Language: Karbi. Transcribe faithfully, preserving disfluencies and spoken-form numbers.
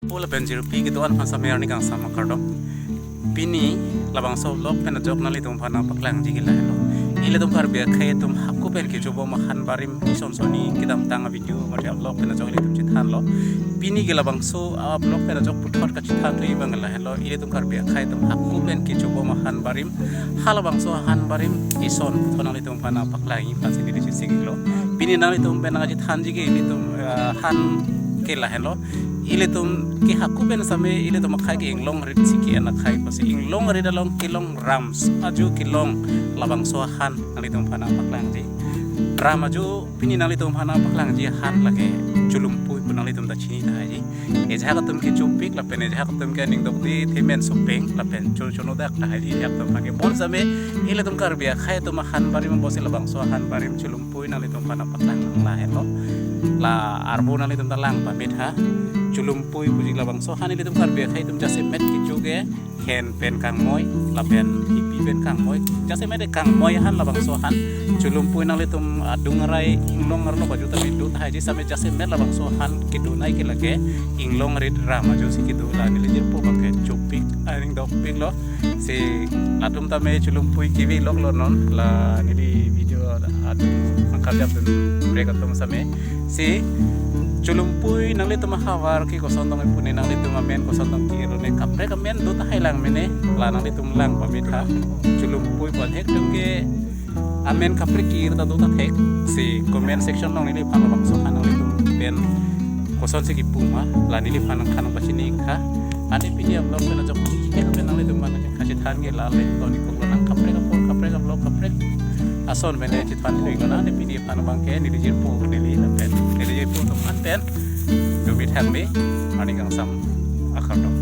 Jirpo lapen jirpi kedo-an aphan same arni kangsam akardom. Pini labangso vlog pen ajok nanglitum aphan nangpaklangji ke lahenlo. Ilitum Karbi akhei atum hako pen kechobom ahan barim ison soni kedamtang a-video mate a-vlog pen ajok ilitum chethanlo. Pini ke labangso a-vlog pen ajok puthot kachethan thu abang lahenlo. Ilitum Karbi akhei atum hako pen kechobom ahan barim, halabangso ahan barim ison puthot nanglitum aphan nangpaklangji aphan si neli chesik-iklo. Pini nanglitum pen nangchethanji ke ilitum, eh, han ke lahenlo. Ilitum ke hako pen same ilitum akhei ke inglongrit si ke-en akhei pusi inglongrit along kelong ram ajo kelong labangso ahan nanglitum aphan nangpaklangji. Ram ajo pini nanglitum aphan nangpaklangji ahan lake Cholumpui pu nanglitum ta chini tahai ji. Ejahak atum ke chopik lapen ejahak atum ke aning dokde themen sopeng lapen cho chonodak tahai ji ejahak atum aphan ke. Bon same ilitum Karbi akhei atum ahan barim pusi labangso ahan barim Cholumpui nanglitum aphan nangpaklang lahenlo. La arvo nanglitum ta lang pame tha. Cholumpui puji labangso ahan ilitum Karbi akhei atum jasemet kecho ke hen pen kangmoi lapen ipi pen kangmoi, jasemet kangmoi ahan labangso ahan. Cholumpui nanglitum adung arai inglong arlo baju tame do tahai ji same jasemet labangso ahan kedo nai ke lake inglongrit ram ajo si kedo. La neli jirpo abang ke chopik aning dokpiklo. Si latum tame Cholumpui kevi loklo non, la neli video atum nangkarjap dun brek atum same. Si Cholumpui nanglitum ahavar ke koson tong pu ne, nanglitum amen koson tong ke-ir ne, kaprek amen do tahai lang mene, la nanglitum lang pame tha. Cholumpui pu athek atum ke amen kaprek ke-ir ta do ta thek. Si comment section along neliphan labangso ahan nanglitum pen kosonsi kipu ma, la neliphan nangkhan nangpachini-ik tha. Ante pini a-vlog pen ajok ke pen nanglitum aphan kachethan ke la le toni kok nang kaprek apor kaprek a-vlog kaprek ason pen chethan thu-iklo na. Ante pini aphan abang ke neli jirpo neli lapen neli jirpo atum aphan pen dumi thakme arni kangsam akardom.